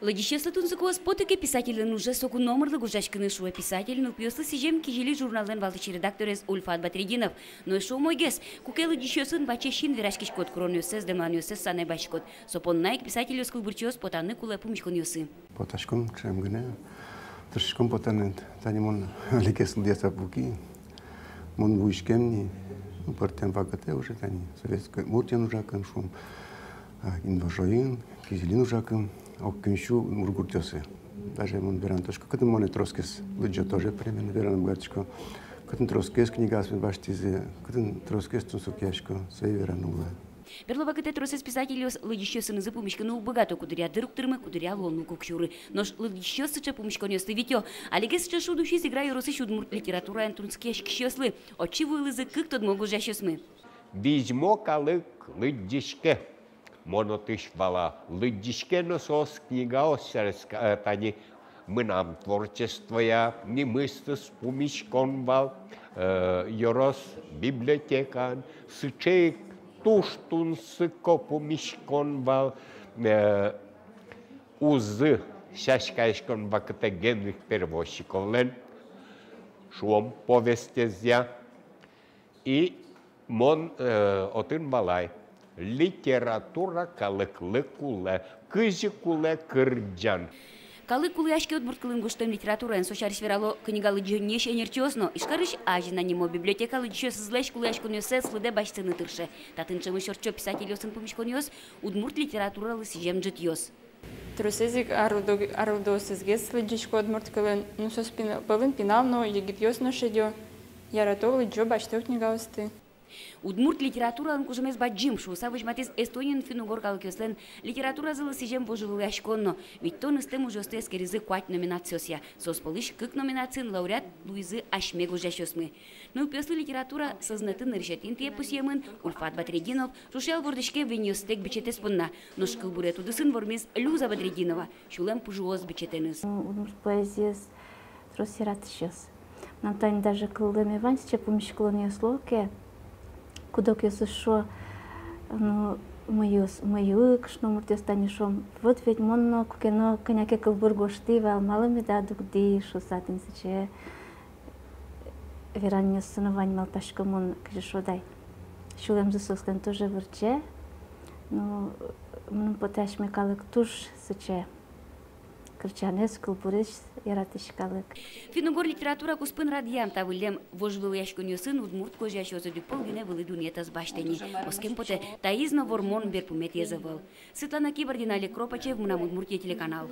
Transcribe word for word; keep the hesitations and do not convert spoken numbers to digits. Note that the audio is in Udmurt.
Лыдӟисьёслы тунсыкоос потэ ке, писательлэн ужез соку номырлы гожъяськыны, шуэ писатель, нылпиослы сӥзем «Кизили» журналлэн валтӥсь редакторез Ульфат Батретдинов. Но эшшо умойгес, куке лыдӟисьёсын ваче син вераськиськод, куронъёссэс, дэмланъёссэс санэ басьтӥськод, со понна ик писательёс, кылбурчиос потаны кулэ пумиськонъёсы. Потаськом ӵем гинэ, тыршиськом потаны. Тани мон али ке сылӥяса пуки, мон вуиськем ни, ну, пӧртэм вакытэ уже, тани Советской Удмуртиын ужакын, шуом, а, Инвожоын, Кизилиын ужакын, ог кин сю удмурт гуртъёсы. Даже мон вераны тодӥсько, кытын монэ тросгес лыдӟо, тоже примерно вераны быгатӥсько, кытын тросгес книгаосме басьтӥзы, кытын тросгес тунсыкъясько, сое вераны луэ. Берло вакытэ тросэз писательёс лыдӟисьёсынызы пумиськыны уг быгато: куддыръя дыр уг тырмы, куддыръя луонлык уг сюры. Нош лыдӟисьёс сыӵе пумиськонъёсты витё. Али ке сыӵе шуд усиз Игра ёросысь удмурт литератураен тунсыкъяськисьёслы. Отчы вуылӥзы кык тодмо гожъясьёсмы. Визьмо калык лыдӟиське. Мон отысь вала, лыдӟиське но соос книгаос сярысь, э, тани мынам творчествоя нимысьтыз пумиськон вал, э, ёрос библиотекаын, сыӵе ик туж тунсыко пумиськон вал, э, «Узы» сяськаяськон вакытэ Генрих Перевозчиковлэн, шуом, повестезъя. И мон, э, отын валай: литература калыклы кулэ, кызьы кулэ кырӟан. Калык кулэяське удмурт кылын гожтэм литератураен, со сярысь верало книга лыдӟонниысь энерчиос но. Ижкарысь «Азьына» нимо библиотека лыдӟисьёсызлэсь кулэяськонъёссэс лыдэ басьтыны тырше. Татын ӵемысь ортчо писательёсын пумиськонъёс, удмурт литературалы сӥзем ӝытъёс. Тросэз ик арлыдо-, арлыдоосызгес лыдӟисько удмурт кылын, ну, соос пина-, пӧлын пинал но, егитъёс но шедё, ярато, лыдӟо, басьто книгаосты. Удмурт литературалэн кужымез бадӟым, шуыса возьматӥз Эстониын финн-угор калыкъёслэн литературазылы сӥзем вожвылъяськон но. Витьтон ыстэм ужъёсты эскеризы куать номинациосъя. Соос пӧлысь кык номинациын лауреат луизы асьме гожъясьёсмы. Нылпиослы литература сӧзнэтын нырысетӥ интые пусъемын Ульфат Батретдинов, ӵушъял вордӥське веньёстэк бичетэз понна. Нош кылбурет удысын вормиз Люза Батретдинова «Сюлэм пужыос» бичетэныз. Удмурт поэзиез трос яратӥсьёс. Мынам тани даже кылдэме вань сыӵе пумиськылонъёс луо ке, куд-огъёсыз шуо, ну, мыйы, мыйы ик, шуо, муртъёс тани, шуом, вот ведь мон но куке но кӧня ке кылбур гожтӥ вал, малы меда дугдӥ, шуыса, тӥни сыӵе веранъёссы но вань, малпасько мон, кызьы шуод ай. Сюлэмзы соослэн тоже вырӟе. Ну, мыным потэ, асьме калык туж сыӵе кырӟанэз, кылбурез яратӥсь калык. Финн-угор литература куспын радъям та выллем вожвылъяськонъёсын удмурт гожъясьёс одӥг пол гинэ вылӥ дунъетаз басьтэ ни. Оскем потэ, таиз но вормон берпуметӥез ӧвӧл. Светлана Кибардина, Олег Кропачев, «Мынам Удмуртие» телеканал.